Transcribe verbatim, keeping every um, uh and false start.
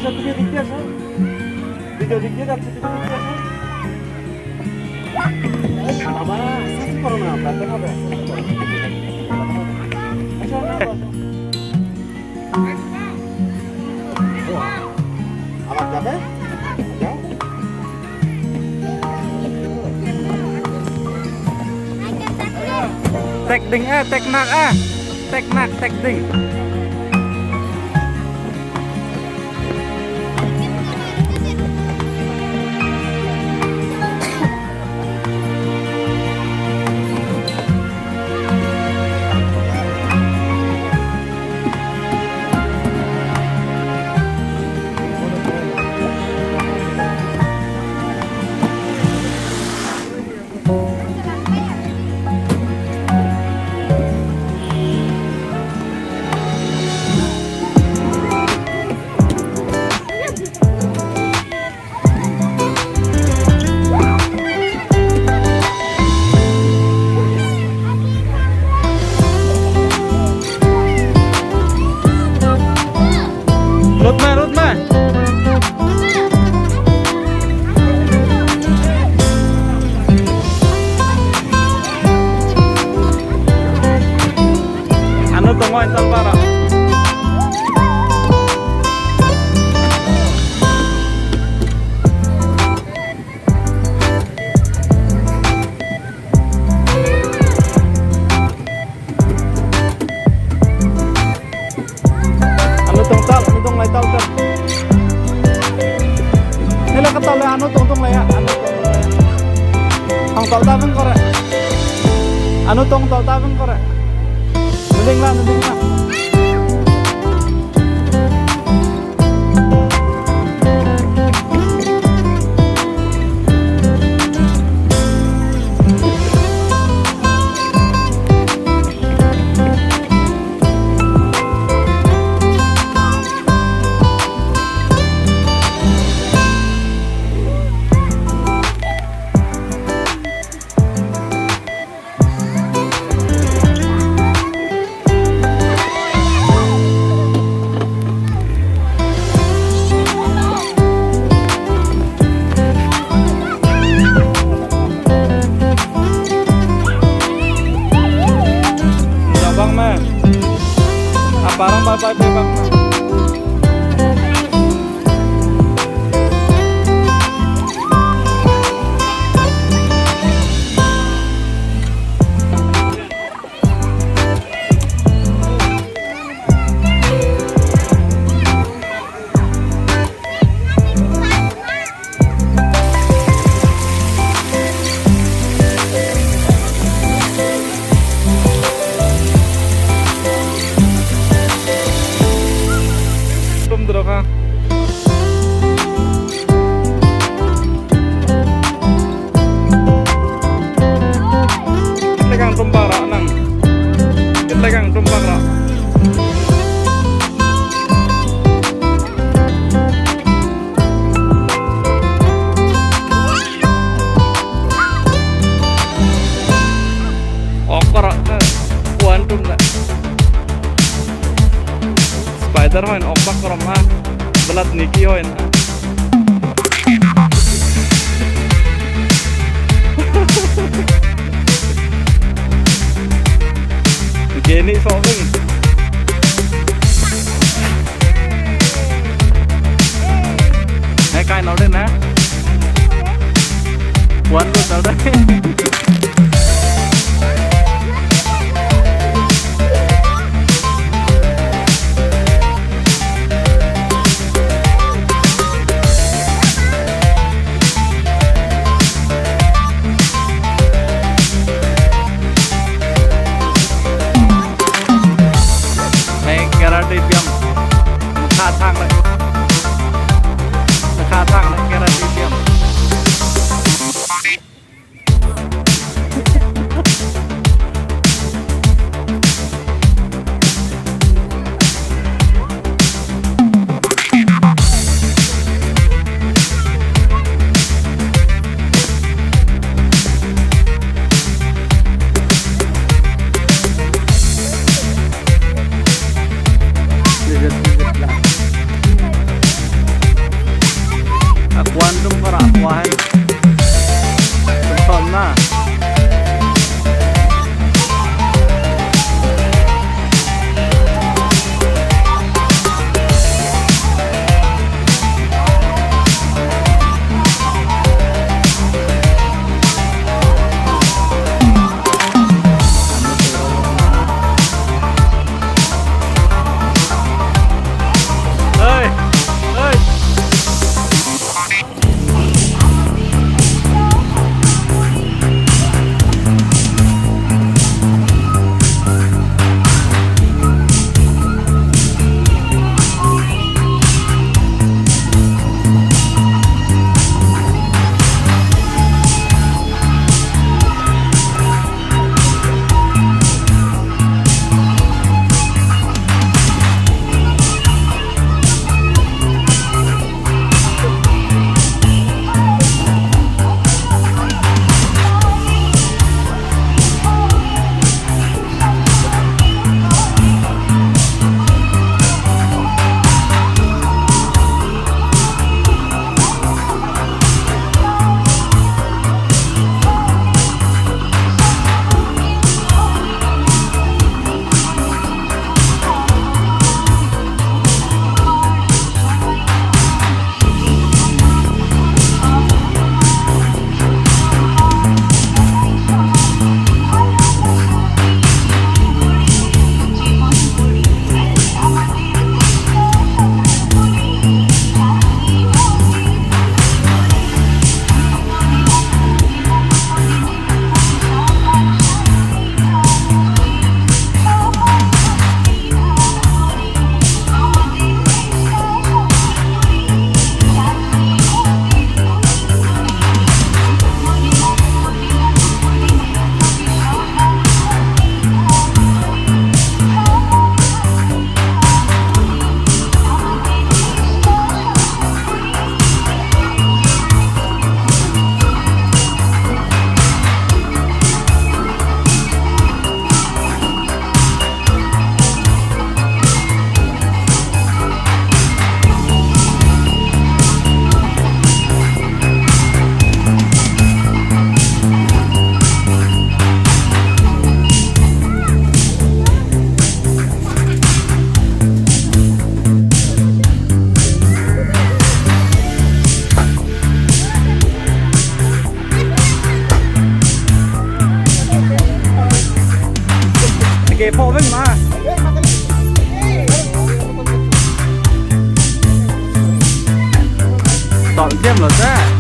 Video দেখতে আসো। Video দেখতে যাচ্ছি, তুমি দেখতে আসো। বাবা, শাসন করো না, ব্যথা হবে। আচ্ছা, না, বসো। আবার যাবে? যাও। Tek ding ah, tek nak ah. Tek nak, tek ding. Rut ma, rut ma. Anu tong oin tal bara. Anu tong tal, anu tong lai tal tal. Ni la ka tal le, anu tong tong lai ah, anu tong tong lai ah. Hawng tal ta veng ko re. Anu tong tal ta veng ko re. Nuding la, nuding la. Bang ma. Apa rang bye bye bang ma. Tum dro kha. Kit le kang tum bak rah nang. Kit le kang tum bak rah. Awk ka rah ka. Puan tum le. Spider hâwi awk bak ka rom ah. Blood Nicky hâwi. Kei nih sawh veng. Hei, kai lo deuh na. Puan lut lo deuh. Hei, karate piam. Kha thang le. Kha thang le, karate piam. Tawlh diam lo te.